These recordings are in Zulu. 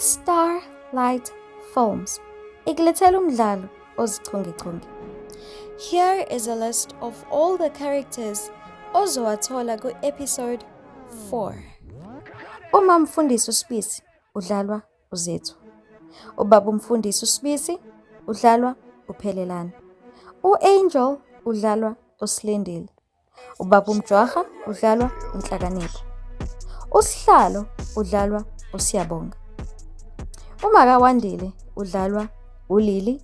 I-Starlight Films ikulethela umdlalo ozichungechunge. Here is a list of all the characters ozowathola ku-episode 4. Uma mfundisi uSibisi udlalwa uZethu. Ubaba umfundisi uSibisi udlalwa uPhelelani. U-Angel udlalwa uSilindile. Ubaba uMjwaha udlalwa uNhlakanipho. USihlalo udlalwa uSiyabonga. UmakaWandile udlalwa uLili.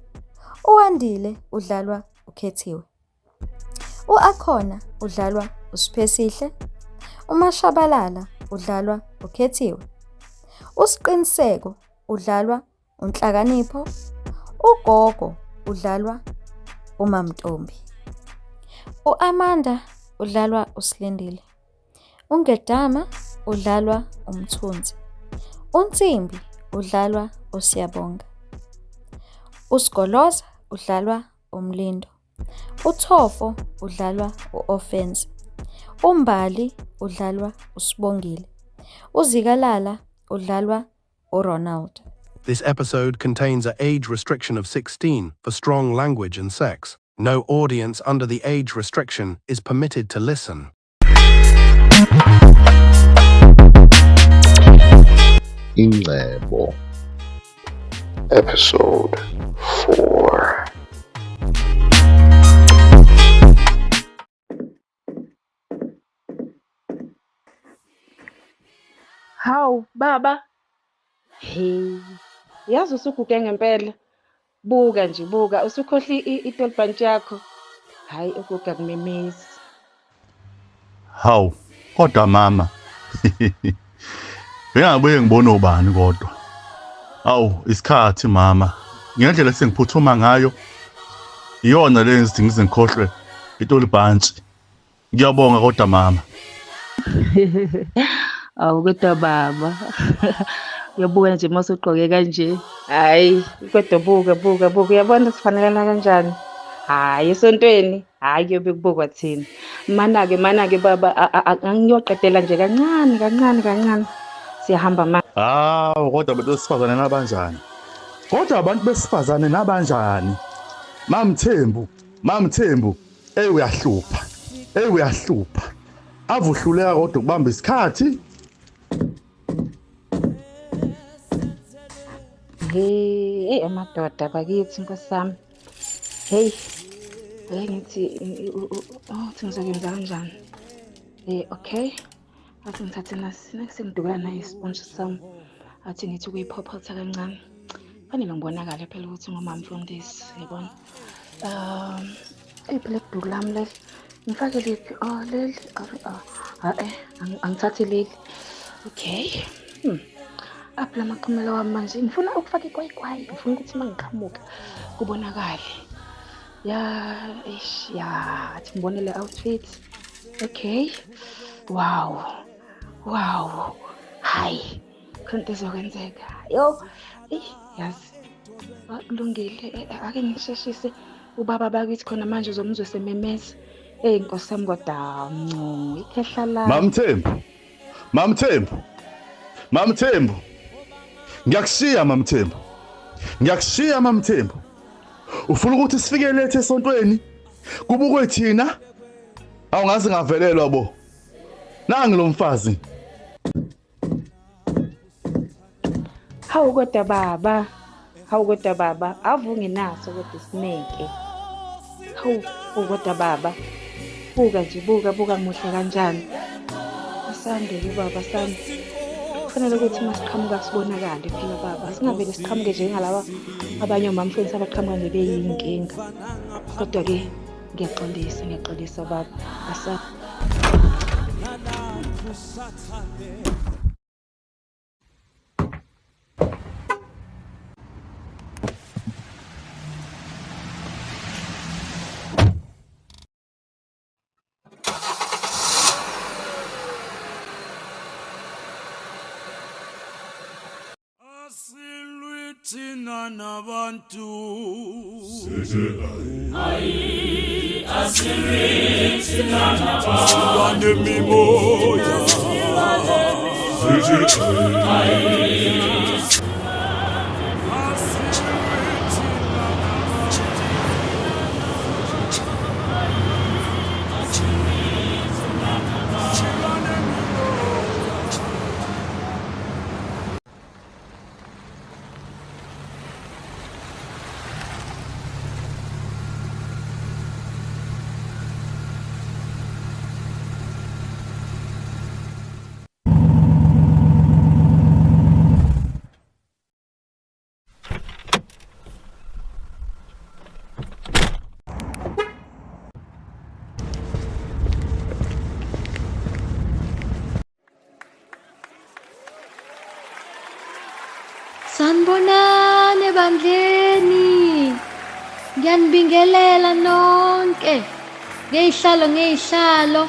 UWandile udlalwa uKhethiwe. U-Akhona udlalwa uSiphesihle. UMashabalala udlalwa uKhethiwe. USiqiniseko udlalwa uNhlakanipho, ugogo udlalwa uMamntombi. U-Amanda udlalwa uSilindile. UNgedama udlalwa uMthunzi. UNsimbi udlalwa uSiyabonga. USigoloza udlalwa uMlindo. UThofo udlalwa u-Ofentse. UMbali udlalwa uSibongile. UZikalala udlalwa uRonald. This episode contains a age restriction of 16 for strong language and sex. No audience under the age restriction is permitted to listen. Ingcebo. Episode 4. Hawu baba, he, yazi usuguge ngempela. Buka nje buka, usukhohle itolibhantshi yakho. Hhayi ukuguga kumemezi. Hawu, kodwa mama. Bengabuye ngibone ubani kodwa. Awu, isikhathi mama. Ngendlela esengiphuthuma ngayo iyona le ngithi ngize ngikhohlwe itolibhantshi. Ngiyabonga kodwa mama. Awu kodwa baba. Uyabuka nje uma usugqoke kanje. Hhayi, kodwa buka buka buka uyabona sifanelana kanjani? Hhayi esontweni, hhayi kuyobe kubukwa thina. Mana-ke mana-ke baba, angiyoqedela nje kancane kancane kancane. Siyahamba manje. Hawu kodwa abantu besifazane nabanjani? Kodwa abantu besifazane nabanjani? MaMthembu, MaMthembu, Ey uyahlupha. Ey uyahlupha. Ave uhluleka kodwa ukubamba isikhathi. Hey, hey amadoda bakithi nkosi yami. Hey. Hey ngithi oh thi ngizokwenza kanjani? Eh okay. Athi ngithathe nasi sengidubula naye isponge sami. Athi ngithi ukuyiphophotha kancane. Fanele ngibonakale phela ukuthi ngumamfundisi, yabona. Iphi le bhuku lami leli? Ngifake liphi? Oh leli. Oh, eh angithathi leli. Okay. Aphi la maqhumelo wami manje? Ngifuna ukufaka ikwayikwai. Ngifuna ukuthi uma ngiqhamuka kubonakale. Ya, eish, ya, athi ngibone le outfit. Okay. Wow. Wow. Hayi. Khona into ezokwenzeka. Yo, eyi yazi. Kulungile, ake ngisheshise ubaba bakithi khona manje uzomuzwa sememeza. Eyi nkosi yami kodwa nco, ikhehla la. MaMthembu. MaMthembu. MaMthembu. Ngiyakushiya MaMthembu. Ngiyakushiya MaMthembu. Ufuna ukuthi sifike lethe esontweni? Kubukwe thina? Awungaze ngavelelwa bo. Nangi lo mfazi. Hawu kodwa baba, hawu kodwa baba, ave ungenaso kodwa isineke. Hawu kodwa baba, buka nje buka buka muhle kanjani. Asande-ke baba, asande. Kufanele ukuthi uma siqhamuka sibonakale phela baba, singavele siqhamuke njengalaba abanye omamfundisi abaqhamuka nje beyinkinga. Kodwa-ke ngiyaxolisa, ngiyaxolisa baba. Asa Asilwi thina nabantu. Asilwi thina nabantu. Silwa nemimoya. Sanibonani ebandleni. Ngiyanibingelela nonke. Ngezihlalo ngezihlalo.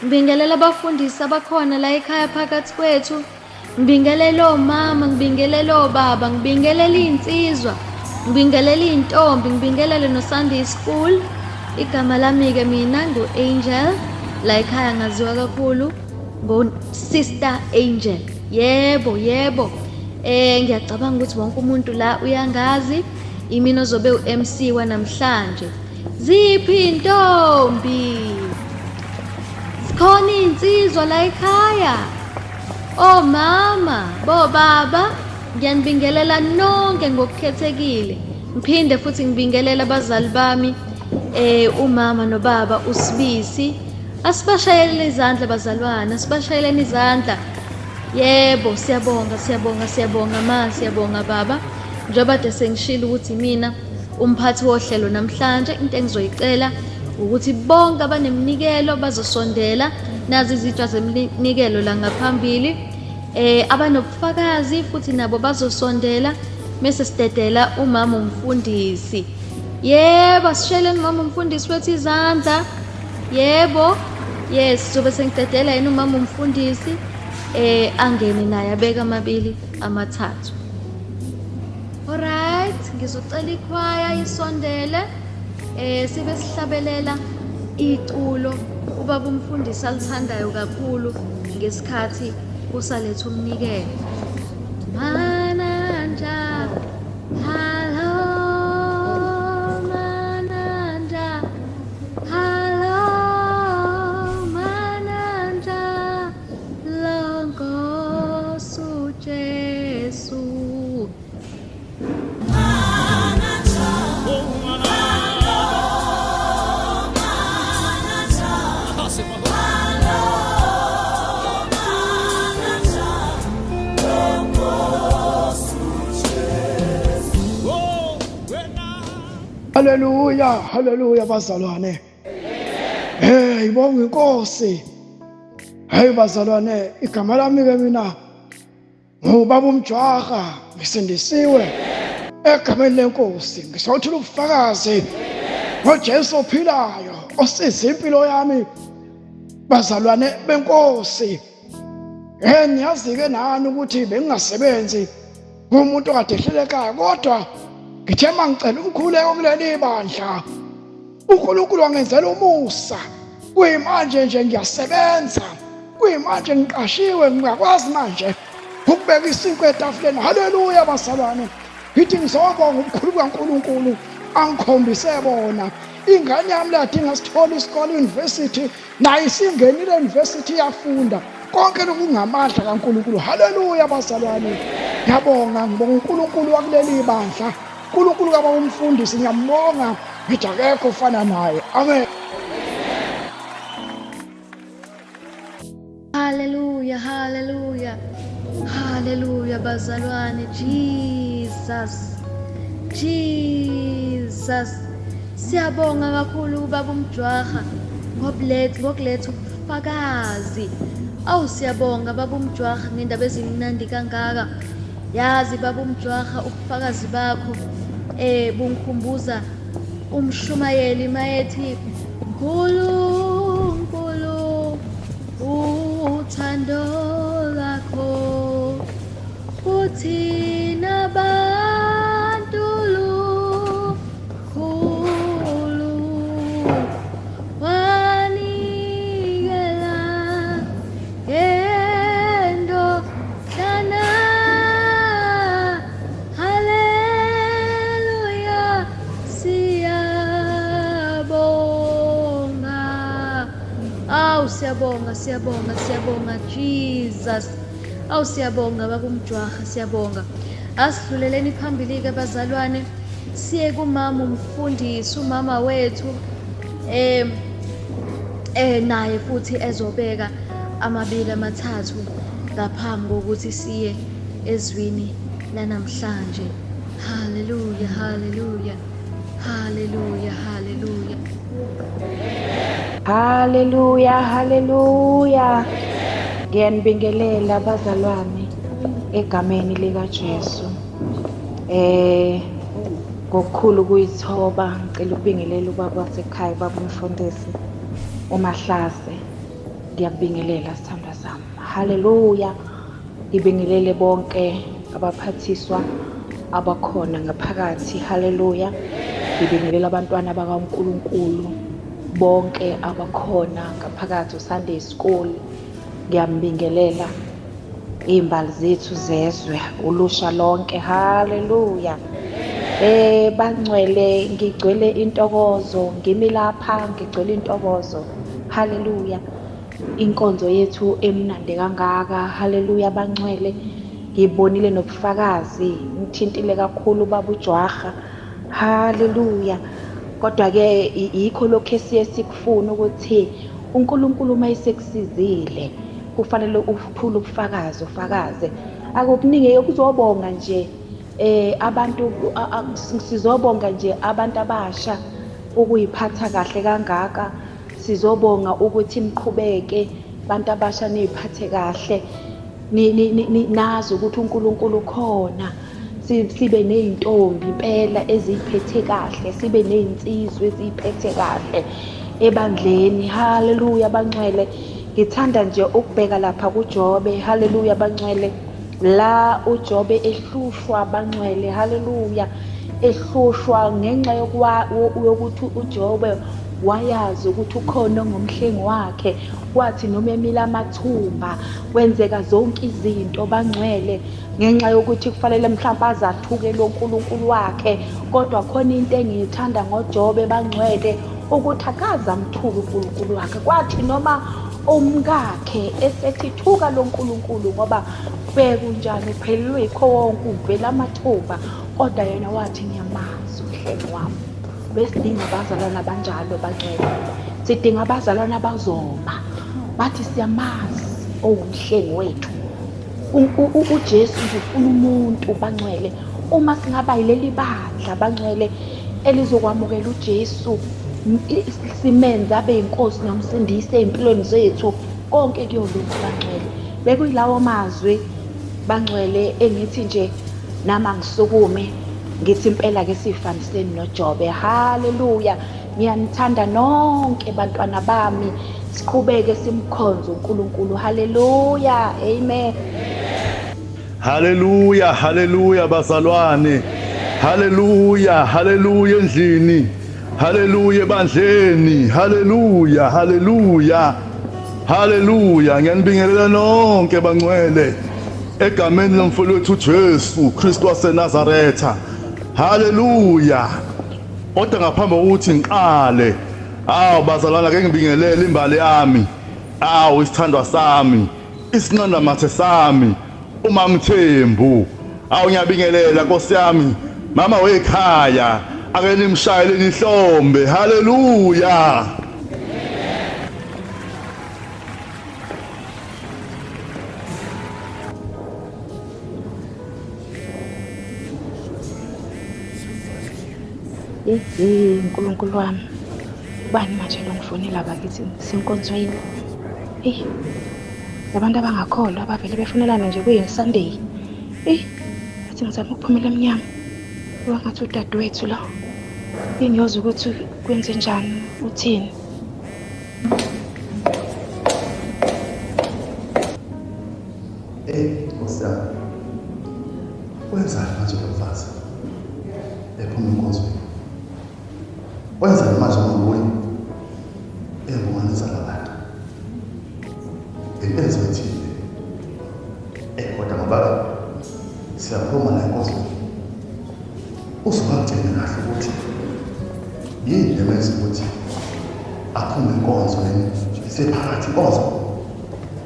Ngibingelela abafundisi abakhona la ekhaya phakathi kwethu. Ngibingelela omama, ngibingelela obaba, ngibingelela iy'nsizwa, ngibingelela iy'ntombi, ngibingelele no-Sunday school. Igama lami-ke mina ngu-Angel, la ekhaya ngaziwa kakhulu ngo-Sister Angel. Yebo, yebo. Ngiyacabanga ukuthi wonke umuntu la uyangazi, imina ozobe u-MC wanamhlanje. Ziphi iy'ntombi? Zikhona iy'nsizwa la ekhaya? Omama, bobaba, ngiyanibingelela nonke ngokukhethekile. Ngiphinde futhi ngibingelele abazali bami, umama nobaba uSibisi. Asibashayeleni izandla bazalwane, asibashayeleni izandla. Yebo, siyabonga, siyabonga, siyabonga ma, siyabonga baba. Njengoba kade sengishilo ukuthi mina umphathi wohlelo namhlanje, into engizoyicela ukuthi bonke abaneminikelo bazosondela, nazi izitsha zeminikelo la ngaphambili. Abanobufakazi futhi nabo bazosondela, mese sidedela umama umfundisi. Yebo, asisheleni umama umfundisi wethu izandla. Yebo, yes, sobe sengidedela yena umama umfundisi, angene naye abeke amabili amathathu. Alright, ngizocela ikhwaya isondele, sibe sihlabelela iculo ubaba umfundisi alithandayo kakhulu ngesikhathi kusaletha umnikelo. Mananja, hello, mananja, hello, mananja, lonkosu Jesu. Haleluya, haleluya bazalwane. Hey, bonga inkosi. Hey bazalwane, igama lami ke mina ngubaba uMjwaha, ngisindisiwe egameni lenkosi. Ngisothula ubufakazi ngoJesu ophilayo osiza impilo yami bazalwane benkosi. Hey, niyazi ke nani ukuthi bengingasebenzi ngumuntu okade ehlele ekhaya, kodwa ngithe mangicela umkhuleko kuleli bandla uNkulunkulu wangenzela umusa. Kuyimanje nje ngiyasebenza, kuyimanje ngiqashiwe, ngingakwazi manje ukubeka isinkwa etafuleni. Haleluya bazalwane, ngithi ngizobonga ubukhulu bukaNkulunkulu angikhombise bona. Ingane yami ladi ngasithola isikole university, nayo isingenile university iyafunda. Konke lokhu kungamandla kaNkulunkulu. Haleluya bazalwane, ngiyabonga, ngibonga uNkulunkulu wakuleli bandla, uNkulunkulu kaba umfundisi, ngiyambonga, ngithi akekho ofana naye. Amen. Haleluya, haleluya, haleluya bazalwane. Jesus, Jesus. Siyabonga kakhulu ubaba uMjwaha ngokuletha ubufakazi. Awu siyabonga baba uMjwaha ngendaba ezimnandi kangaka. Yazi baba uMjwaha ubufakazi bakho bungikhumbuza umshumayeli mayethi Nkulunkulu uthando lwakho kuthina bantu lukhulu, wanikela ngendodana. Haleluya, siyabonga. Awu siyabonga, siyabonga, siyabonga Jesus. Awu siyabonga baba uMjwaha, siyabonga. Asidluleleni phambili ke bazalwane, siye kumama umfundisi, umama wethu naye futhi ezobeka amabili amathathu ngaphambi kokuthi siye ezwini lanamhlanje. Haleluya, haleluya, haleluya, haleluya. Haleluya, haleluya. Ngiyanibingelela bazalwane egameni likaJesu. Eh ngokukhulu ukuyithoba ngicela ukubingelela ubaba wasekhaya ubaba umfundisi uMahlase. Ngiyakubingelela sithandwa sami. Haleluya. Ngibingelele bonke abaphathiswa abakhona ngaphakathi. Haleluya. Ngibingelela abantwana bakaNkulunkulu bonke abakhona ngaphakathi uSunday School. Ngiyambingelela iy'mbali zethu zezwe ulusha lonke haleluya eh bangcwele ngigcwele intokozo ngimi lapha ngigcwele intokozo haleluya inkonzo yethu emnandi kangaka haleluya bangcwele ngibonile nobufakazi ngithintile kakhulu baba uJwarha haleluya kodwa ke yikho lokho esiye sikufuna ukuthi uNkulunkulu uma esekusizile kufanele uthule ubufakazi ufakaze akukuningi kuzobonga nje eh abantu sizobonga nje abantu abasha ukuyiphatha kahle kangaka sizobonga ukuthi niqhubeke bantu abasha niyiphathe kahle nazi ukuthi uNkulunkulu ukhona sibe ney'ntombi impela eziyiphethe kahle sibe ney'nsizwa eziyiphethe kahle ebandleni haleluya bangcwele ngithanda nje ukubheka lapha kuJobe haleluya bangcwele la uJobe ehlushwa bangcwele haleluya ehlushwa ngenxa yokuthi uJobe wayazi ukuthi ukhona ongumhlengi wakhe kwathi noma emila amathumba kwenzeka zonke izinto bangcwele ngenxa yokuthi kufanele mhlawumbe aze athuke lo nkulunkulu wakhe kodwa khona into engiyithanda ngojobe bangcwele ukuthi akaze amthuke unkulunkulu wakhe kwathi noma umkakhe esethi thuka lo nkulunkulu ngoba bheka unjani uphelelwe yikho wonke uvela amathuba kodwa yena wathi ngiyamazi umhlengi wami besidinga abazalwane abanjalo bangcwele sidinga abazalwane abazoma bathi siyamazi owumhlengi wethu uJesu nje ufuna umuntu bangcwele uma singaba yileli bandla bangcwele elizokwamukela uJesu simenze abe yinkosi nomsindisi ey'mpilweni zethu konke kuyolunga bangcwele bekuyilawo mazwi bangcwele engithi nje nami angisukume ngithi impela ke sifaniseni noJobe haleluya Ngiyanithanda nonke bantwana bami. Siqhubeke simkhonze uNkulunkulu. Haleluya. Amen. Haleluya, haleluya bazalwane. Haleluya, haleluya endlini. Haleluya ebandleni. Haleluya, haleluya. Haleluya, ngiyanibingelela nonke bangcwele egameni lomfowethu uJesu Kristu waseNazaretha. Haleluya. Kodwa ngaphambi kokuthi ngiqale, awu bazalwana ake ngibingelele imbali yami, awu isithandwa sami, isinqandamathe sami, uMamthembu. Awu ngiyabingelela Nkosi yami, mama wekhaya, ake nimshayele ihlombe. Haleluya. Eyi Nkulunkulu wami, ubani manje lo ngifonela bakithi ngisenkonzweni. Eyi labantu abangakholwa abavele befonelana nje kuyi-Sunday. Eyi athi ngizama ukuphumela emnyango. Kuba ngathi udadewethu lo. Engiyozwa ukuthi kwenzenjani, uthini. Eyi Nkosi yami, wenzani manje lo mfazi ephuma enkonzweni? Wenzani manje ngokuye engumanisa labantu? Into ezothile. Eh kodwa ngoba siyaphuma la enkonzweni. Uzobagcina kahle ukuthi yini le menza ukuthi aphume enkonzweni isephakathi inkonzo.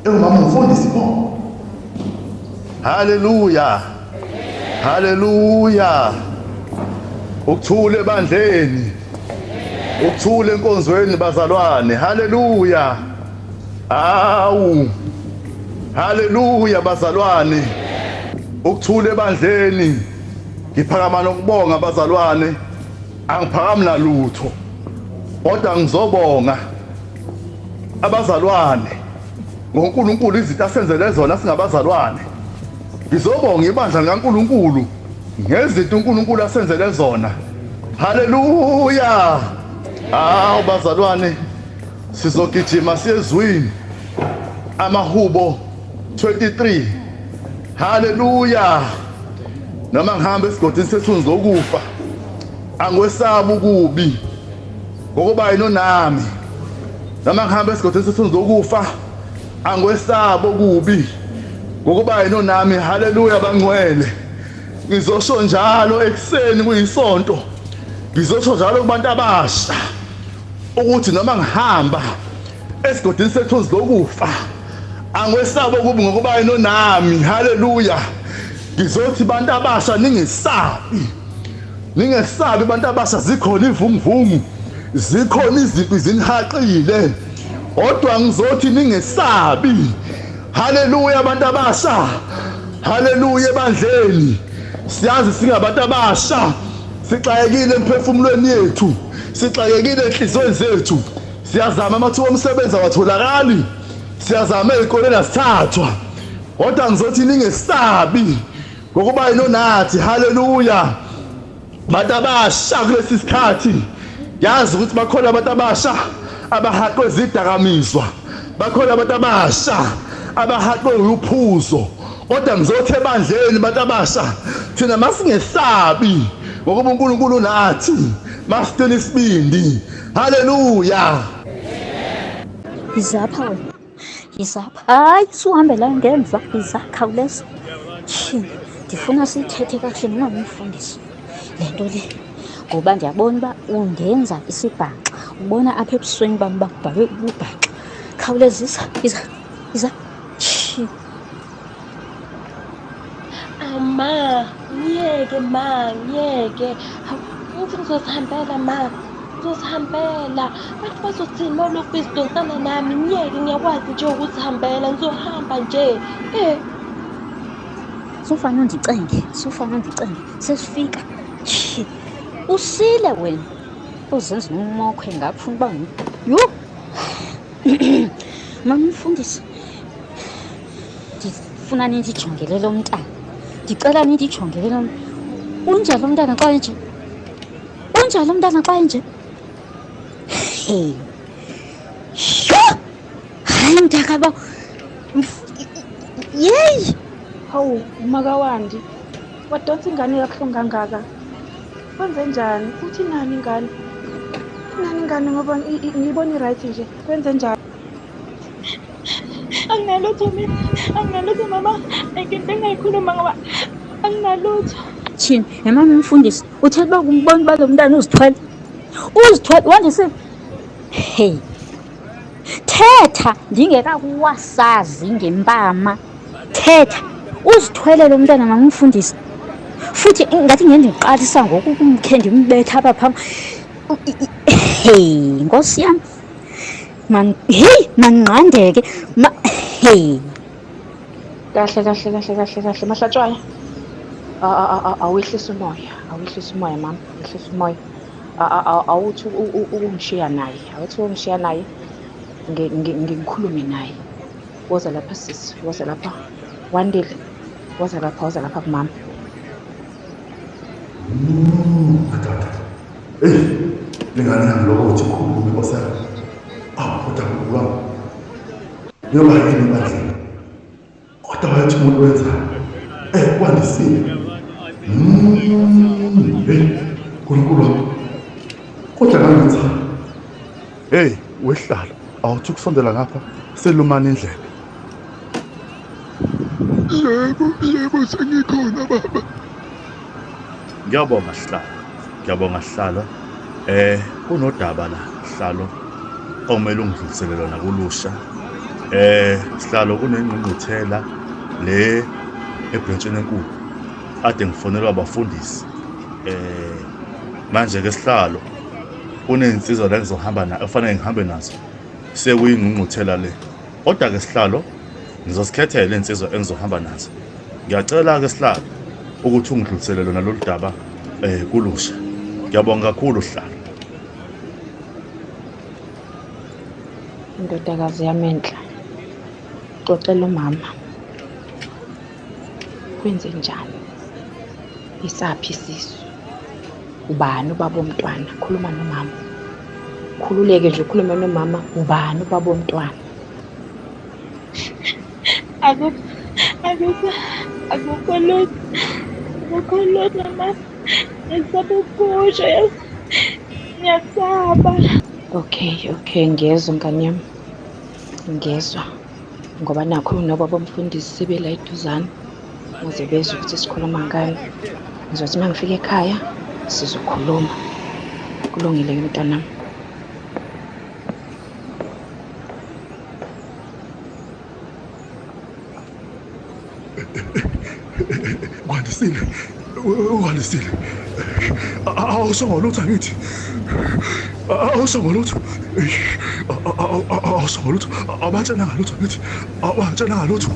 Ewumama umfundisi pho. Haleluya. Haleluya. Ukuthula ebandleni. Ukuthula enkonzweni bazalwane. Haleluya. Awu. Haleluya bazalwane. Ukuthula ebandleni. Ngiphakama nokubonga bazalwane. Angiphakami nalutho. Kodwa ngizobonga abazalwane ngoNkulunkulu izinto asenzele zona singabazalwane. Ngizobonga ibandla likaNkulunkulu. Ngezinto uNkulunkulu asenzele zona. Haleluya! Hawu bazalwane, sizogijima siyezwini. Amahubo 23. Haleluya! Noma ngihamba esigodini sethunzi lokufa, angikwesabi ukubi ngokuba yena unami. Noma ngihamba esigodini sethunzi lokufa, angikwesabi okubi ngokuba yena unami. Haleluya bangcwele. Ngizosho njalo ekuseni kuyisonto, ngizosho njalo kubantu abasha ukuthi noma ngihamba esigodini sethunzi lokufa angikwesabi okubi ngokuba yena unami. Haleluya. Ngizothi bantu abasha ningesabi, ningesabi bantu abasha, zikhona ivunguvungu, zikhona izinto izinihaqile, kodwa ngizothi ningesabi. Haleluya abantu abasha, haleluya ebandleni. Siyazi singabantu abasha, sixakekile emphefumulweni yethu, sixakekile enhliziyweni zethu, siyazama amathuba omsebenzi awatholakali, siyazama ey'koleni asithathwa, kodwa ngizothi ningesabi ngokuba yena onathi. Haleluya bantu abasha, kulesi sikhathi yazi ukuthi bakhona abantu abasha abahaqwe zidakamizwa, bakhona abantu abasha abahaqwe uphuzo, kodwa ngizothi ebandleni bantu abasha, thina masingesabi ngokuba uNkulunkulu nathi, masiqine isibindi. Haleluya. Izapha wena, yizapha. Hayi, suhambe la ngemva, yiza, khawuleza. Tyhini, ndifuna siyithethe kakuhle nomama umfundisi le nto le, ngoba ndiyabona uba undenza isibhanxa. Ubona apha ebusweni bam uba kubhalwe ububhanxa. Khawulezisa, yiza, yiza. Tyhini. Awu ma, ngiyeke ma, ngiyeke. Hawu, ngithi ngizozihambela ma, ngizozihambela. Abantu bazothini uma ulokhu bezidonsana nami? Ngiyeke, ngiyakwazi nje ukuzihambela, ngizohamba nje. Eh. Sufane undicenge, sufane undicenge. Sesifika. Tyhi, usile wena. Uzenza umokhwe ngapha ufuna uba Yho! Mama umfundisi, ndifuna nindijongele lo mntana. Ndicela nindijongele lo mntana. Unjani lo mntana xa enje? Unjani lo mntana xa enje? Hey. Yho! Hayi mntakabawo. Yeyi! Hawu, uMakawandi, wadonsa ingane kabuhlungu kangaka. Kwenze njani? Uthi nani ingane? Nani ingane ngoba ngiyibona i-right nje. Kwenze njani? Anginalutho mina, anginalutho mama. Ayikho into engingayikhuluma ngoba anginalutho. Tyhini, he mama umfundisi, uthetha uba kumbona uba lo mntana uzithwele? Uzithwele, wandisile? Hey. Thetha ndingekakuwasazi ngempama. Thetha. Uzithwele lo mntana mama umfundisi. Futhi ngathi ngendiqalisa ngoku kumkhe ndimbetha apha phambi. Hey, nkosi yam. Man, hey, manqandeke. Ma, hey. Kahle kahle kahle kahle kahle mahlatshwayo. Awehlisa umoya, awehlisa umoya mama, wehlisa umoya. Awuthi ukungishiya naye, awuthi ukungishiya naye ngikhulume naye. Woza lapha sisi, woza lapha. Wandile, woza lapha, woza lapha kumama. Madoda. Hey, lengane yami lokho uthi khulume Nkosi yami. Awu kodwa Nkulunkulu wami. Ngiyoba yini ebandleni? Kodwa wayethi umuntu wenzani? Eh, kwandisile. Hey, Nkulunkulu wami. Kodwa ngangenzani? Hey, wehlala. Awuthi ukusondela ngapha selumana indlebe. Yebo, yebo sengikhona baba. Ngiyabonga Sihlalo. Ngiyabonga Sihlalo. Kunodaba la Sihlalo okumele ungidlulisele lona kulusha. Sihlalo kunengqungquthela le ebhrentshini enkulu. Kade ngifonelwa abafundisi. Manje ke Sihlalo kunezinsizwa la engizohamba na okufanele ngihambe nazo. Sekuyingqungquthela le. Kodwa ke Sihlalo ngizozikhethela iy'nsizwa engizohamba nazo. Ngiyacela-ke Sihlalo ukuthi ungidlulisele lona lolu daba kulusha. Ngiyabonga kakhulu Sihlalo. Indodakazi yami enhle, xoxela umama. Kwenze njani? Isaphi isisu? Ubani ubaba womntwana? Khuluma nomama. Khululeke nje ukhulume nomama, ubani ubaba womntwana? Akukho akukho akukho lutho akukho lutho ma ngisaba ukusho yazi ngiyasaba. Okay, okay, ngiyezwa ngane yami. Ngiyezwa. Ngoba nakho nobaba umfundisi sebela eduzane. Ngaze bezwe ukuthi sikhuluma ngani. Ngizothi uma ngifika ekhaya sizokhuluma. Kulungile-ke mntanami. Kwandisile, kwandisile. Awusho ngolutho angithi. Awusho ngolutho. Awusho ngolutho. Abatshela ngalutho angithi. Abatshela ngalutho.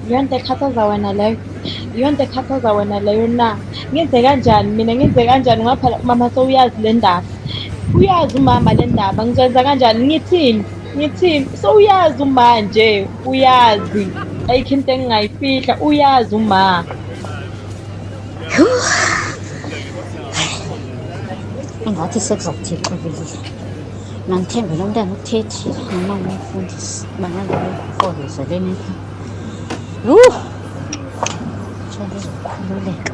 Iyonto ekhathaza wena leyo. Iyonto ekhathaza wena leyo na. Ngenze kanjani mina ngenze kanjani ngoba phela umama sewuyazi le ndaba. Uyazi umama le ndaba ngizokwenza kanjani ngithini? Ngithini? Sewuyazi uma nje uyazi. Ayikho into engingayifihla uyazi uma. Engathi sekuzokuthi xibilili. Mandithembe lo mntana uthethile noma ngumfundisi banalolo leni ekhaya. Yhu! Tsho ndizokhululeka.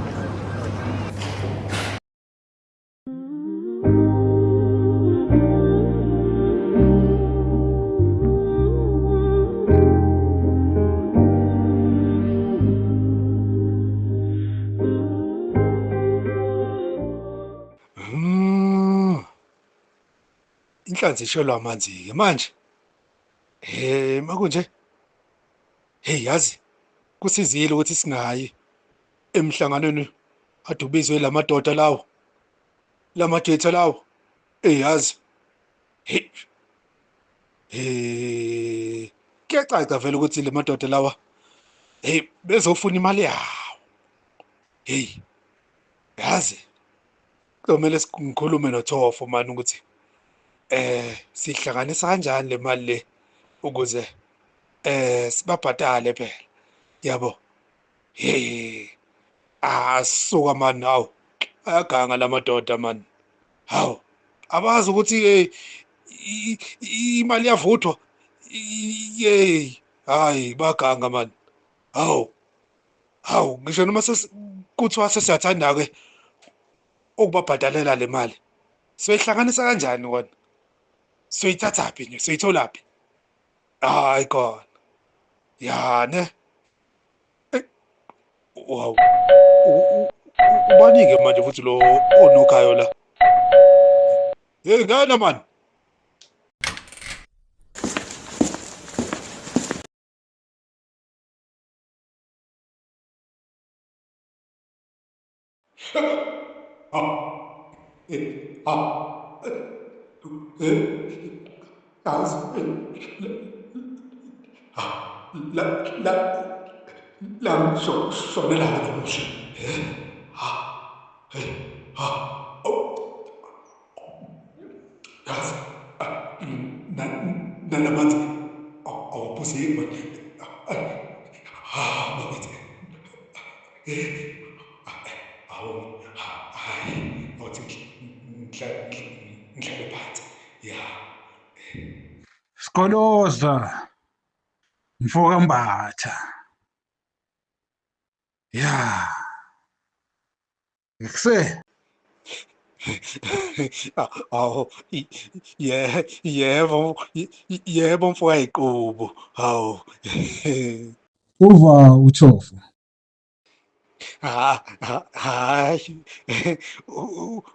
Inhlanzi ishelwa amanzi-ke manje. He makunje. Hey yazi kusizile ukuthi singayi emhlanganweni adubizwe lamadoda lawo. Lamajetha lawo. Hey yazi. Hey. Eh kuyacaca vele ukuthi le madoda lawa hey bezofuna imali yawo. Hey yazi kuzomele ngikhulume noThofo mani ukuthi eh sihlanganisa kanjani le mali le ukuze eh sibabhadale phela yabo hey asuka mani hawu ayaganga lamadoda mani hawu abazi ukuthi hey imali iyavuthwa yey hayi baganga mani hawu hawu ngisho noma kuthiwa sesiyathanda-ke ukubabhadalela le mali soyihlanganisa kanjani kona soyithathaphi nje soyitholaphi hayi kona ya ne wow ubanike manje futhi lo onukayo la hey ngana man La la la shonela namuhla. Ha. Hey. Ha. Yazi. Nalamanzi awuphuzeki manje. Ha, bakithi. Awu, hayi, awuthi ngihlale phansi. Ya. Skoloza mfoka Mbatha. Ya. Ngikuse. Awu, ye yebo yebo mfoka yiqubu. Hawu. Uva uThofo. Ha hayi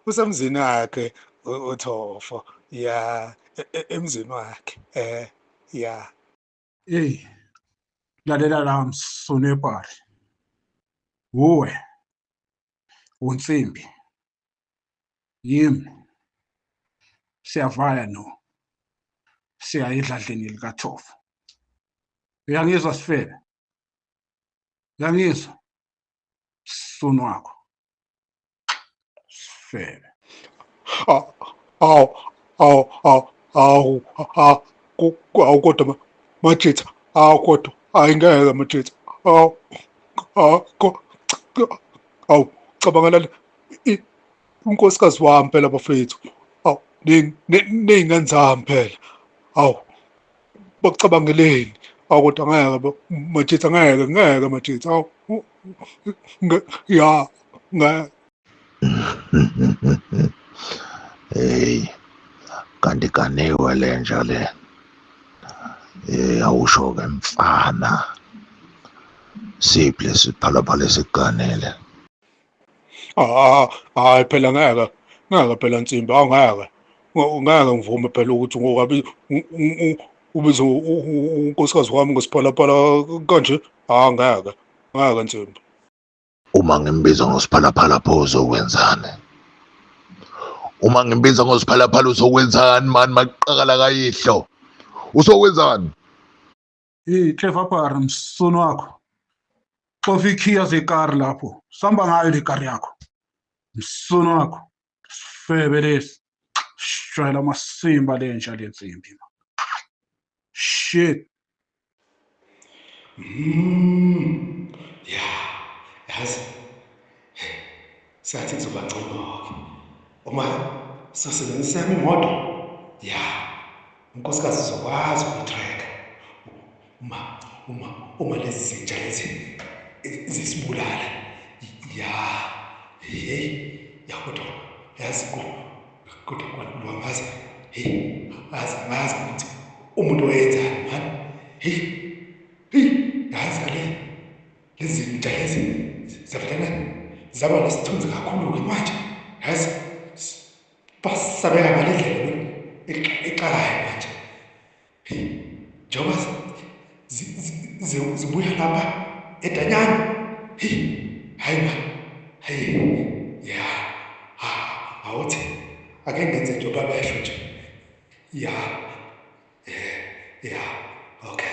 usemzini wakhe uThofo ya emzini wakhe eh ya. Hey lalela la msunu wepali. Wuwe unsimbi yimi siyavaya no siya edladleni likaThofo. Uyangizwa sifebe? Uyangizwa? Msunu wakho. Sifebe. Awu awu awu awu awu kodwa majitha awu kodwa hayi ngeke majitha awu awu Awu cabangela unkosikazi wami phela bafethu. Awu ney'ngane zami phela. Awu bakucabangeleni. Awu kodwa ngeke majitha ngeke ngeke majitha. Awu ya ngeke. Hey, kanti ganiwe le nja le. Eh awusho ke mfana. Siphi lesiphalaphala esiganele? Ah, hayi phela ngeke. Ngeke phela Nsimbi, awungeke. Ngeke ngivume phela ukuthi ngokabi ubize unkosikazi wami ngesiphalaphala kanje. Ah ngeke. Ngeke Nsimbi. Uma ngimbiza ngosiphalaphala pho uzokwenzani? Uma ngimbiza ngosiphalaphala uzokwenzani mani maqakala kayihlo? Uzokwenzani? Hey Trevor Parr msunu wakho. Xofa ikhiya zekari lapho. Samba ngayo le kari yakho. Msunu wakho. Sifebe lesi. Shayela amasimba lenja lensimbi. Shit. Ya, yazi sengathi kuzoba ngcono-ke uma sosebenzisa yami imoto. Ya, unkosikazi uzokwazi ukuyi-track-a uma uma uma lezi zinja lezi zisibulala. Ya, hey, ya kodwa yazi kodwa kodwa angazi, hey, angazi angazi ukuthi umuntu wayenzani mani. Hey, hey, yazi le lezi zinja lezi zavelana zaba nesithunzi kakhulu-ke manje, yazi basabeka ngale ndlela exakayo manje. Hey, njengoba zibuya lapha edanyana. Hey, hayi mani, hayi, ya, awuthi ake ngenze njengoba besho nje. Ya, ya, okay.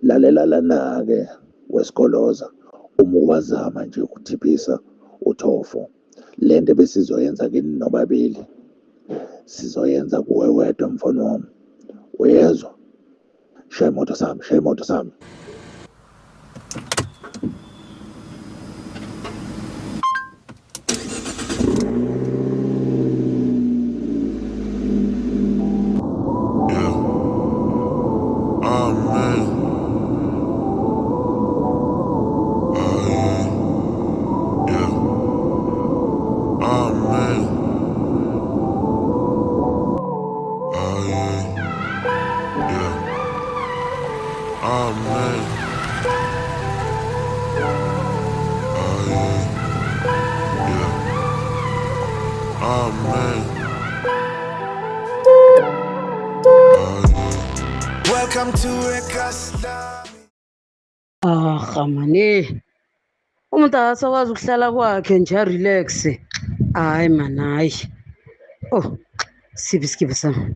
Lalela lana-ke wesigoloza, uma uwazama nje ukuthiphisa uthofo, le nto ebesizoyenza kini nobabili sizoyenza kuwe wedwa mfana wami, uyezwa? Shaya imoto sami, shaya imoto sami. Yeah. Oh man. Oh yeah. Yeah. Oh man. Oh yeah. Yeah. Oh man. Oh yeah. Yeah. Oh man. Oh yeah. Welcome to Ekasla. Ah mane. Umuntu akasakwazi ukuhlala kwakhe nje arelax. Hayi man hayi. Oh, siphi isikibha sami?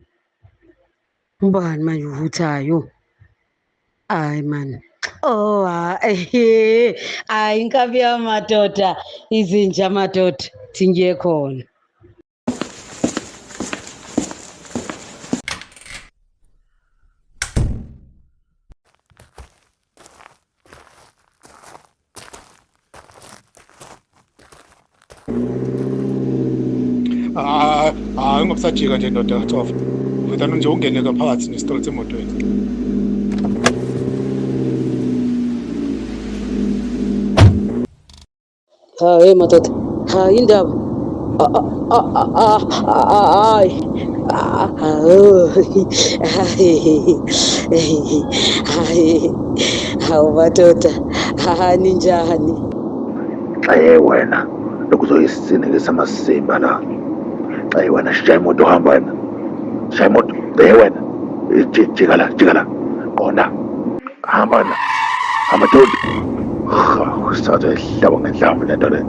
Ubani manje uvuthayo? Hayi man. Oh, hayi. Hayi inkabi yamadoda, izinja madoda, thi ngiye khona. Hayi, hayi ungabusajika nje ndoda kaThofa. Vedane nje ungene ngaphakathi ne-straight emotweni. Ha hey madoda. Ha indaba. Hayi. Hayi. Hawu madoda. Ha ninjani? Xaye wena, lokhu uzoyisinikisa amasimba la. Xaye wena, shaya imoto hamba wena. Shaya imoto, xaye wena. Jika la, jika la. Qonda. Hamba wena. Hamba dodi. Usathe hlaba ngenhlamvu lento le.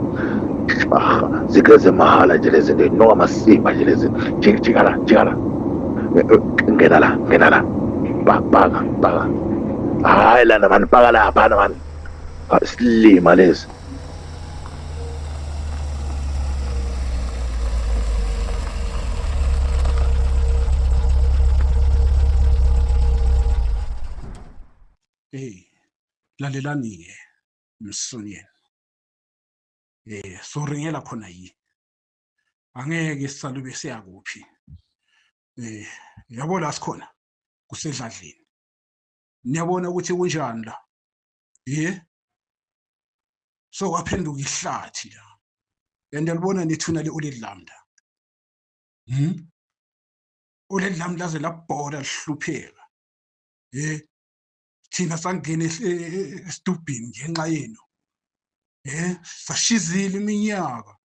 Ah, zigeze mahhala nje lezi zinto, inuka amasimba nje lezi. Jika, jika la, jika la. Ngena la, ngena la. Paka paka. Hayi lana mani, paka lapha mani. Isilima lesi. Hey, lalelani-ke msoniyeni. Soringela khona yi. Angeke sisalube siyakuphi. Yabo la sikhona kusedladleni. Niyabona ukuthi kunjani la. So kwaphenduka ihlathi la. And yalibona nithuna le-Old Lambda. Old Lambda laze labhola lihlupheka. Thina sangena esitubhini ngenxa yenu. Sashizile iminyaka.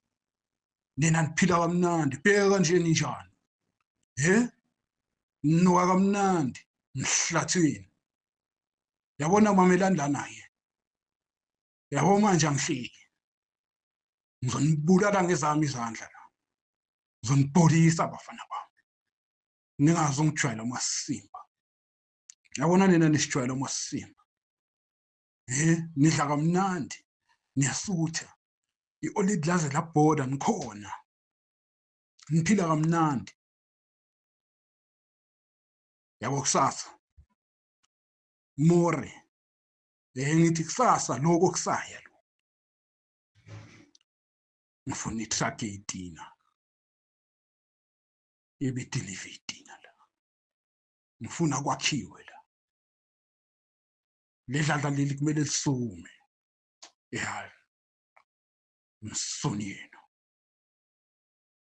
Nina niphila kamnandi, bheka kanje ninjani. Ninuka kamnandi mhlathini. Yabona mamelani la naye. Yabo manje angihleki. Ngizonibulala ngezami izandla la. Ngizonibholisa bafana bami. Ningazongijwayela amasimba. Yabona nina nisijwayela amasimba. Nidla kamnandi, niyasutha. I-Old laze labhoda nikhona. Niphila kamnandi. Yabo kusasa. More. Ngithi kusasa lokho kusaya lo. Ngifuna i-truck eyitina. Ibe deliver itina la. Ngifuna kwakhiwe la. Ledladla leli kumele lisume. Yeah. Msoni yenu.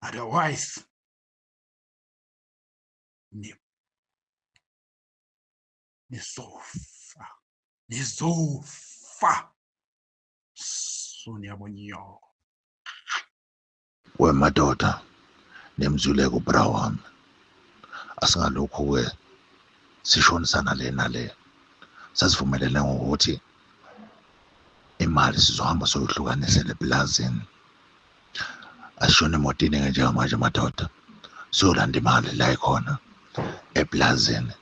Otherwise nizofa. Nizofa. Soni yabonyoko. We madoda nemzule kubra wami. Asingalokhu ke sishonisana le nale. Sasivumelene ngokuthi imali sizohamba soyihlukanisele eplazini. Asishone emotini ke njengamanje madoda. Siyolanda imali la ikhona eplazini.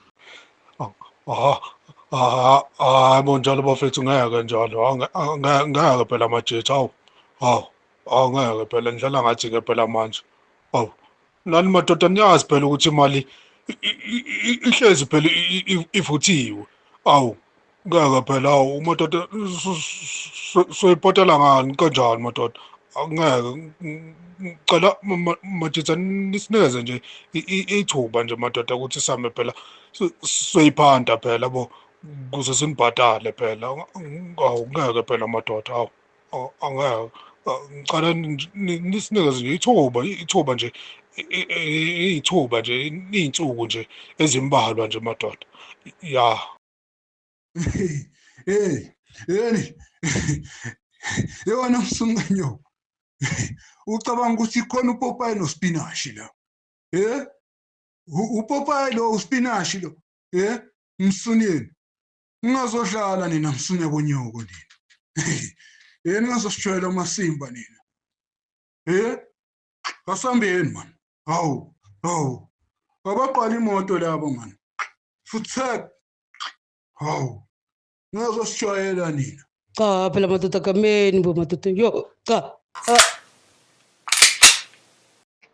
Hayi bo njalo bafethu, ngeke njalo. Ngeke phela majethi. Hawu, hawu, angeke phela nidlala ngathi ke phela manje. Hawu, nani madoda niyazi phela ukuthi imali ihlezi phela ivuthiwe. Hawu, ngeke phela. Hawu madoda, soyipotela ngani kanjani madoda? Angeke. Ngicela madoda nisinikeze nje ithuba nje madoda ukuthi sihambe phela soyiphanda phela bo, ukuze sinibhadale phela. Hawu ngeke phela madoda. Hawu, angeke. Ngicela nisinikeze nje ithuba, ithuba nje, ithuba nje, iy'nsuku nje ezimbalwa nje madoda. Ya. Hey, hey. Yona msunganyo. Ucabanga ukuthi khona upopayi nospinashi la. Upopayi lo uspinashi lo. Msuniyeni. Ningazodlala nina msunya bonyoko nina. Ningazosijwayela amasimba nina. Asambeni man. Hawu, hawu. Abaqala imoto labo man. Futhi hawu. Ningazosijwayela nina. Cha phela madoda kameni bo madoda. Yo, cha.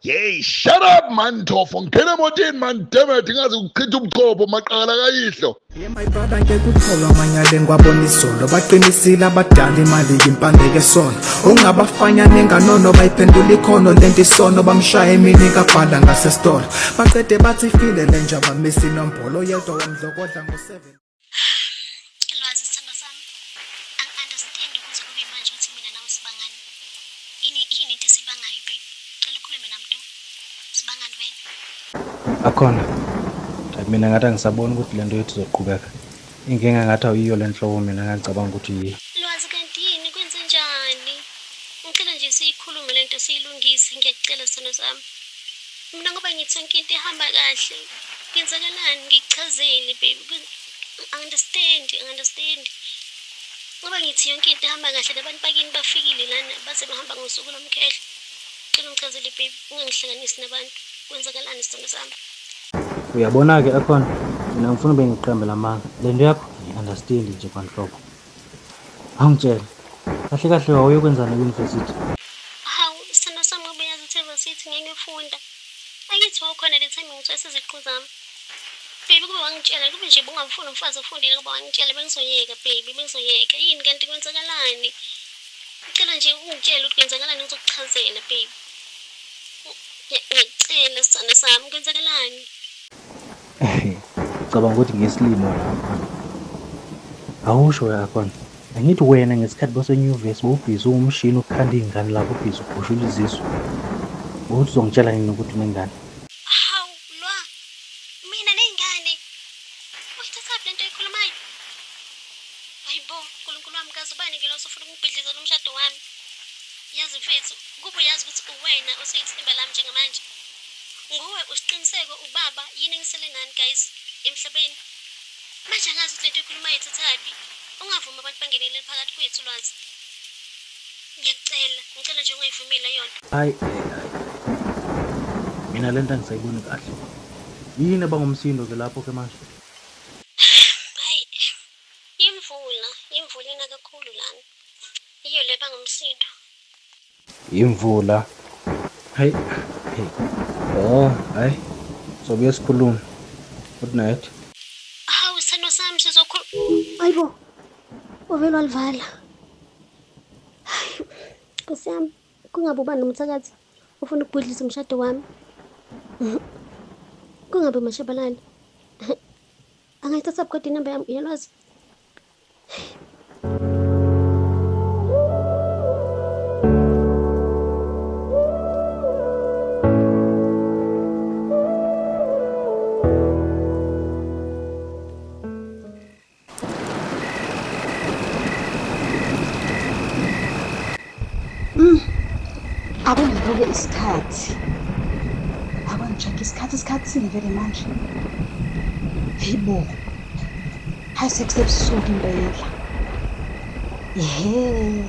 Hey, shut up man, Tofo. Ngena emotini man, damn it. Ngaze ukuchitha ubuchopho maqakala kayihlo. Yeah, my brother ngeke utholwa amanyala engiwabona izolo. Baqinisile abadala imali impande yesono. Ungabafanya nenganono bayiphendula ikhono lento isono bamshaya emini kabhala ngasesitolo. Baqede bathi ifile le nja bamisa inombolo yedwa wamdlokodla ngo-7. Lwazi sithandwa sami, angi-understand ukuthi kube manje uthi mina nawe sibangani. Yini yini into esibangayo babe? Cela ukhulume nami tu. Sibangani vele? Akhona. Hayi mina ngathi angisaboni ukuthi lento yethu izoqhubeka. Inkinga ngathi awuyiyo le nhlobo mina ngangicabanga ukuthi yiyo. Lwazi kanti yini kwenze njani? Ngicela nje siyikhulume lento siyilungise, ngiyakucela sithandwa sami. Mina ngoba ngithi yonke into ihamba kahle. Kwenzakalani? Ngikuchazele baby. Understand, understand. Ngoba ngithi yonke into ihamba kahle nabantu bakini bafikile lana baze bahamba ngosuku lomkhehlo. Cela ungichazele baby, ungangihlanganisi nabantu. Kwenzakalani sithandwa sami? Uyabona-ke Akhona, Mina angifuni ube ngiqambe lamanga. Le nto yakho ngiyi-understand nje kwanhlobo. Awungitshele. Kahle kahle wawuyokwenzani e-university? Hawu, sithando sami ngoba uyazi ukuthi e-varsity ngeke ngiyofunda. Angithi wawukhona le time ngithwesa iziqu zami. Baby kube wangitshela kube nje bungamfuni umfazi ofundile kube wangitshela bengizoyeka baby bengizoyeka. Yini kanti kwenzakalani? Ngicela nje ungitshele ukuthi kwenzakalani ngizokuchazela baby. Ngiyakucela sithando sami kwenzakalani? Ucabanga ukuthi ngiyisilima wena Akhona? Awusho we Akhona. Angithi wena ngesikhathi basenyuvesi bowubhizi uwumshini ukhanda iy'ngane lapho ubhizi ubhushula izisu. Bowuthi uzongitshela nini ukuthi unengane? Hawu lwa mina ney'ngane uyithathaphi lento oyikhulumayo? Hayibo Nkulunkulu wami kazi ubani ke lo osufuna ukungibhidlizela umshado wami. Yazi mfethu kube uyazi ukuthi uwena osuyithemba lami njengamanje. Nguwe uSiqiniseko ubaba yini engisele nani guys emhlabeni. Manje angazi ukuthi lento oyikhulumayo ithathaphi. Ungavumi abantu bangenelele phakathi kwethu Lwazi. Ngiyakucela, ngicela nje ungayivumeli leyo nto. Hayi hayi hayi. Mina lento angisayiboni kahle. Yini ebangumsindo ke lapho ke manje? Hayi, imvula, imvula ina kakhulu lana. Iyo le bangumsindo. Imvula. Hayi, hey. Oh, hayi. Sobuye sikhulume. Good night. Hawu sithando sami sizokhuluma. Hayibo, uvele walivala. Hayi, Nkosi yami, kungabe ubani nomthakathi ufuna ukubhidliza umshado wami. Kungabe uMashabalala. Angayithatha kodwa inamba yami uyalwazi. Ake ngibuke isikhathi. Ake ngi-check isikhathi, isikhathi sini vele manje? Hey bo. Hayi sekusebusuku impela. Ehhe.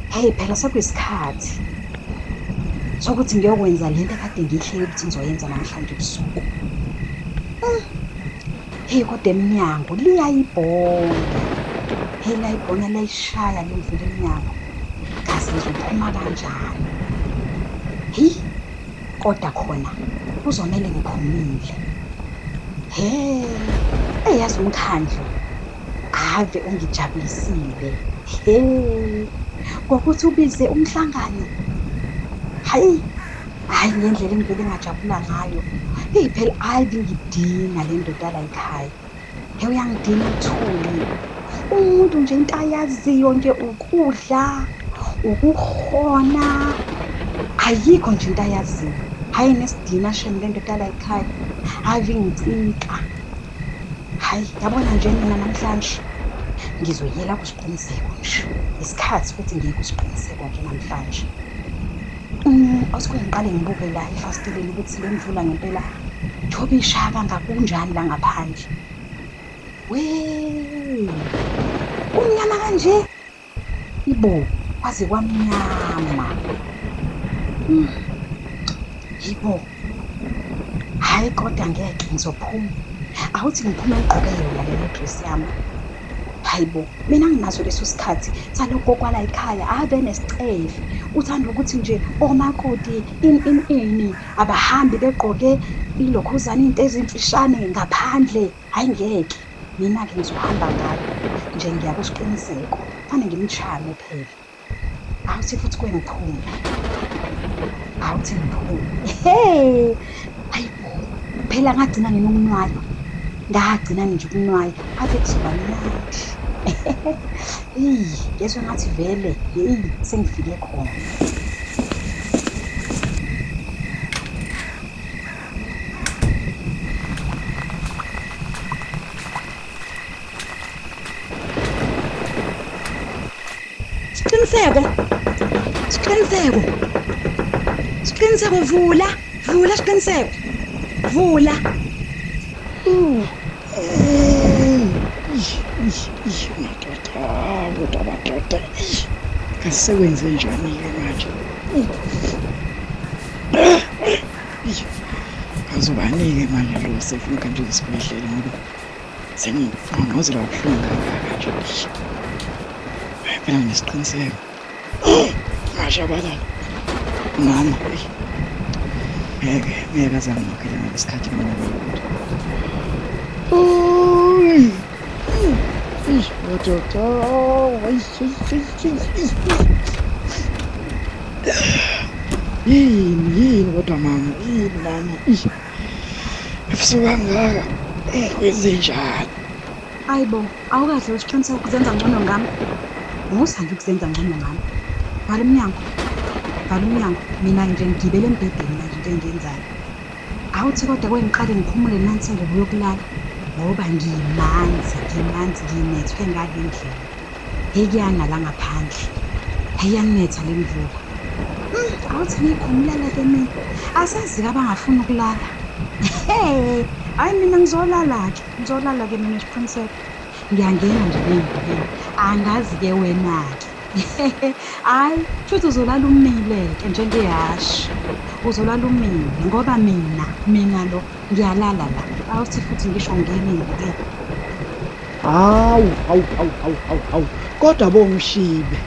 Hey phela sekuyisikhathi sokuthi ngiyokwenza lento ekade ngiyihlele ukuthi ngizoyenza namhlanje ebusuku. Hey kodwa emnyango liyayibhona. Hey layibhona layishaya lemvula emnyango. Kazi ngizophuma kanjani? Hey kodwa khona kuzomele ngiphumile. He, eyazi umkhandlu ave ungijabulisile. He, ngokuthi ubize umhlangano. Hayi, hhayi ngendlela engivele ngajabula ngayo. Heyi phela hhayi bingidina le ndoda la ekhaya. He uyangidina uThuli. Umuntu nje into ayaziyo nje ukudla, ukuhona. Ayikho nje into ayaziyo. Hhayi nesidina shame le ndoda la ekhaya. Ave ingicika. Hhayi yabona nje mina namhlanje ngizoyela kuSiqiniseko nje. Isikhathi futhi ngiye kuSiqiniseko nje namhlanje. Awusuke ngiqale ngibuke la efasiteleni ukuthi le mvula ngempela njengoba ishaya kangaka kunjani la ngaphandle. Wee! Kumnyama kanje? Ibo, kwaze kwamnyama. Yibo. Hhayi kodwa ngeke ngizophuma. Awuthi ngiphume ngigqoke yona leyo dress yami. Hayi bo, mina nginaso leso sikhathi salokho kwala ekhaya ave nesicefe. Uthanda ukuthi nje omakoti ini ini ini abahambi begqoke ilokhuzana into ezimfishane ngaphandle. Hhayi ngeke, mina-ke ngizohamba ngayo nje ngiya kuSiqiniseko. Fanele ngimchame phela. Awuthi futhi kwengiphume. Awuthi ngiphume. Hey! Hayi bo, phela ngagcina nini ukunwaya? Ngagcina nje ukunwaya. Ave kuzoba mnandi. Eyi, ngezwe ngathi vele, yeyi sengifike khona. Siqiniseko. Siqiniseko. Siqiniseko vula. Vula Siqiniseko. Vula. Madoda, kodwa madoda. Kasekwenze njani-ke manje? Ngizobani-ke manje lo sefuna ukuhanjiswa esibhedlela ngoba sengingqongqozela kabuhlungu kangaka nje. Hayi phela nginesiqiniseko. Ngashabalala. Mama, eyi. Ngeke, ngeke aze angikhokhele ngalesikhathi mina lutho. Eish, madoda. Eish, eish, eish, eish, eish. Yini, yini kodwa mama, yini mama. Eish. Ebusuku kangaka. Kwenzenjani? Ayi bo, awukahle usiqiniseko ukuzenza ngcono ngami. Musa nje ukuzenza ngcono ngami. Vala umnyango. Vala umnyango. Mina nje ngigibele embhedeni manje into engiyenzayo. Awuthi kodwa kwengiqale ngikhumule nansi ingubo yokulala ngoba ngimanzi, ngimanzi nginethwe ngale ndlela. Hheyi kuyana la ngaphandle. Hheyi iyanetha le mvula. Awuthi ngiyikhumulele-ke mina. Asazi-ke abangafuni ukulala. He, hhayi mina ngizolala-ke, ngizolala-ke mina Siqiniseko. Ngiyangena nje le ngubeni. Angazi-ke wena-ke. Hhayi, kushuthi uzolala umile-ke njengehhashi. Uzolala umile ngoba mina, mina lo ngiyalala la. Awuthi futhi ngisho ngingena ey'ngubeni. Hawu, hawu, hawu, hawu, hawu, hawu. Kodwa bomshibe.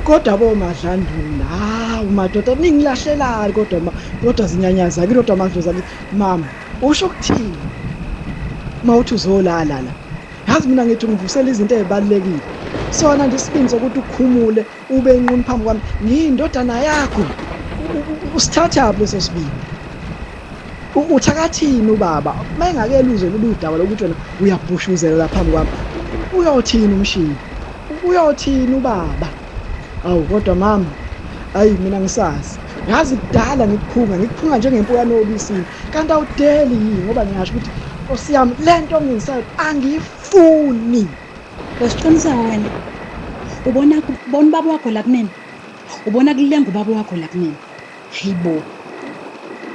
Kodwa bomadlanduna. Hawu madoda ningilahlelani kodwa ma, kodwa zinyanyaza kini kodwa madlozi akithi. Mama, usho ukuthini? Mawuthi uzolala la. Yazi mina ngithi ungivusela izinto ezibalulekile. Sona nje isibindi sokuthi ukhumule ube inqunu phambi kwami. Ngiyindodana yakho. Usithathaphi leso sibindi? Uthakathini ubaba? Mayengakeluzwe lolu daba lokuthi wena uyabhushuzela la phambi kwami. Uyothini umshini? Uyothini ubaba? Awu kodwa mama, ayi mina ngisazi. Yazi kudala ngikuphunga, ngikuphunga njengempukane obisini. Kanti awudeli yini ngoba ngiyasho ukuthi Nkosi yami le nto ongenzisayo angiyifuni. Wesiqiniseko wena. Ubona bona ubaba wakho la kumina. Ubona kulenga ubaba wakho la kumina. Hayibo.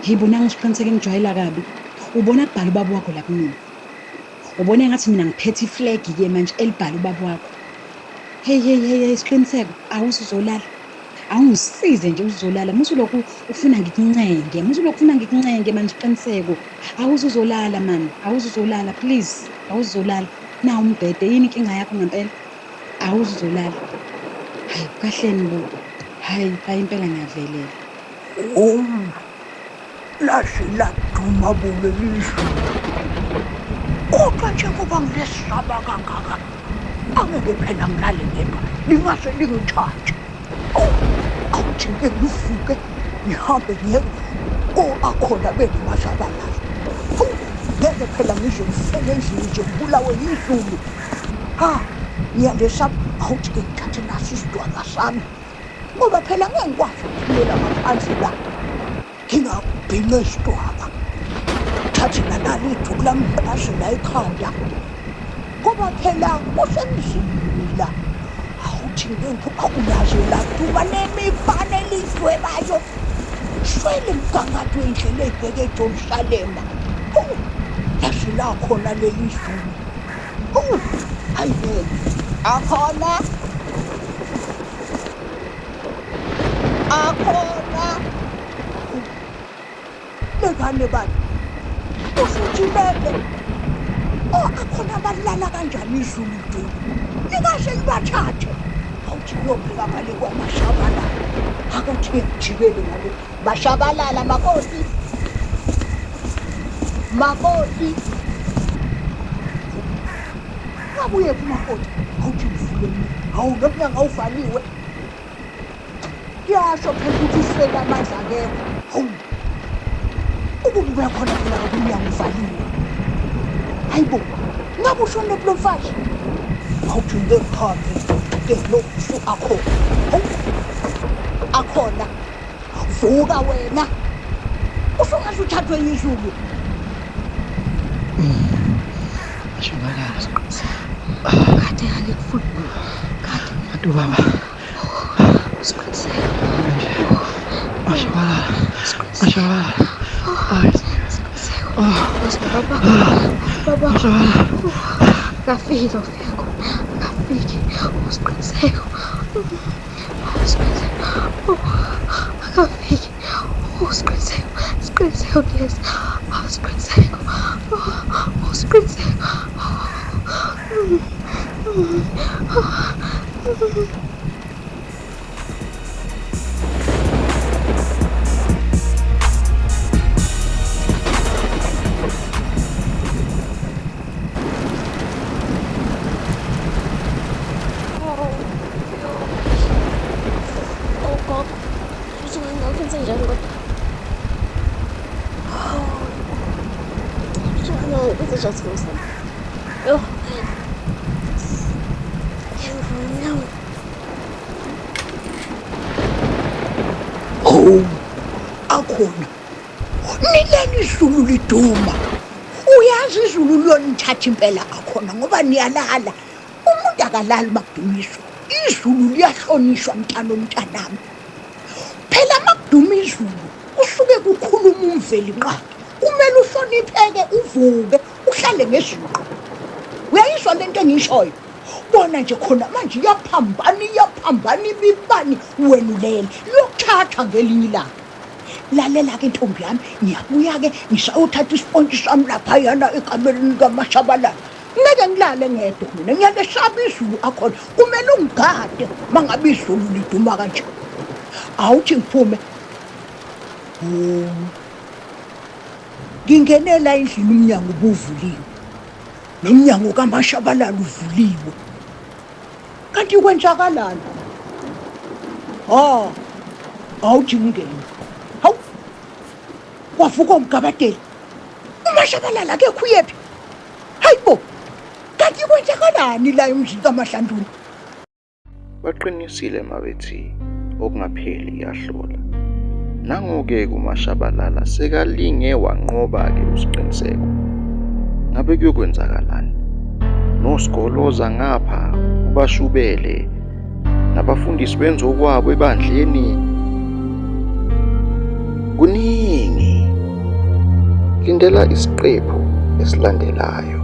Hayibo nangu siqiniseko engijwayela kabi. Ubona kubhala ubaba wakho la kumina. Ubona engathi mina ngiphethe iflag ke manje elibhala ubaba wakho. Hey hey hey hey siqiniseko awusuzolala. Awungisize nje uzolala. Musulokhu ufuna ngikuncenge. Musulokhu ufuna ngikuncenge manje siqiniseko. Awusuzolala man. Awusuzolala please. Awusuzolala. Na umbhede yini inkinga yakho ngempela? Awusuzolala. Hayi kahleni bo. Hayi hayi impela ngiyavelela. Oh, laze laduma bo leli zulu. Kodwa njengoba ngilesaba kangaka, angeke phela ngilale ngedwa, lingase lingithathe. Oh, awuthi ngike ngivuke ngihambe ngiye ko-akhona bengimashabalala. Hawu, ngeke phela ngize ngifele endlini nje ngibulawe yizulu. Ha, ngiyalesaba. Awuthi ke ngithathe nasi isidwaba sami. Ngoba phela ngeke ngikwazi ukuphumelela ngaphandle la. Ngingabhinca isidwaba. Thathe nanali iduku lami ngiqashe la ekhanda. Ngoba phela kusemzini la. Awuthi ngeke ngiphume laduma nemibane elidwebayo. Shwele mgangatho indlela ebheke eJerusalema. Hawu, laze lakhona leli zulu. Hawu, hayi ngeke. Akhona. Akhona. Lengane bani? Usho ukuthi lele. Oh, akhona abalala kanjani izulu nje? Lingaze libathathe. Awuthi ngiyopheka ngale kwamashabalala. Akuthi ngijikele ngale. Mashabalala makoti. Makoti. Ngabuye kumakoti. Awuthi ngivule mina. Hawu nomnyango awuvaliwe. Kuyasho phela ukuthi uswele amandla akekho. Hawu. Ukubuya khona phela ngabe umnyango uvaliwe. Hayibo. Ngabe ushone lo mfazi? Awuthi ngeke ngihambe. Ke lo usu akhona. Hawu. Akhona. Vuka wena. Usungaze uthathwe yizulu. Shabalala siqiniseko. Kade angikufuni. Kade. Kanti ubaba. Siqiniseko. Mashabalala. Mashabalala. Ay. Siqiniseko. Oh. Baba. Baba. Mashabalala. Akafiki ufiko. Akafiki. Usiqiniseko. Usiqiniseko. Akafiki. Oh, Siqiniseko, Siqiniseko ngiyeza. Oh, Siqiniseko. Oh, Siqiniseko. Oh, gogo, uzongakwenzenjani kodwa? Uzongakwenzenjani simo sami? Yo, ngiyangona. Hawu, akhona. Nileni izulu liduma. Uyazi izulu liyonithatha impela akhona ngoba niyalala. Umuntu akalali makudumiswa. Izulu liyahlonishwa mntana omntanami. Phela makuduma izulu kusuke kukhuluma uMvelinqangi. Kumele uhlonipheke uvuke uhlale ngezinqo. Uyayizwa lento engiyishoyo? Bona nje khona manje iyaphambana iyaphambana imibani wena ulele iyokuthatha ngelinye ilanga. Lalela-ke ntombi yami, ngiyabuya-ke ngisayothatha isipontshi sami laphayana ekamereni kaMashabalala. Ngeke ngilale ngedwa mina, ngiyalesaba izulu akhona. Kumele ungigade uma ngabe izulu liduma kanje. Awuthi ngiphume. Ngingenela endlini umnyango ubuvuliwe. Nomnyango kaMashabalala uvuliwe. Kanti kwenzakalani? Ha, awuthi ngingene. Hawu, kwavuka umgabadeli. UMashabalala akekho uyephi? Hayibo, kanti kwenzakalani la emzini kaMahlanduna? Baqinisile mabethi okungapheli kuyahlola. Nango-ke kuMashabalala sekalinge wanqoba-ke uSiqiniseko. Ngabe kuyokwenzakalani? NoSigoloza ngapha ubashubele nabafundisi benza okwabo ebandleni. Kuningi. Lindela isiqephu esilandelayo.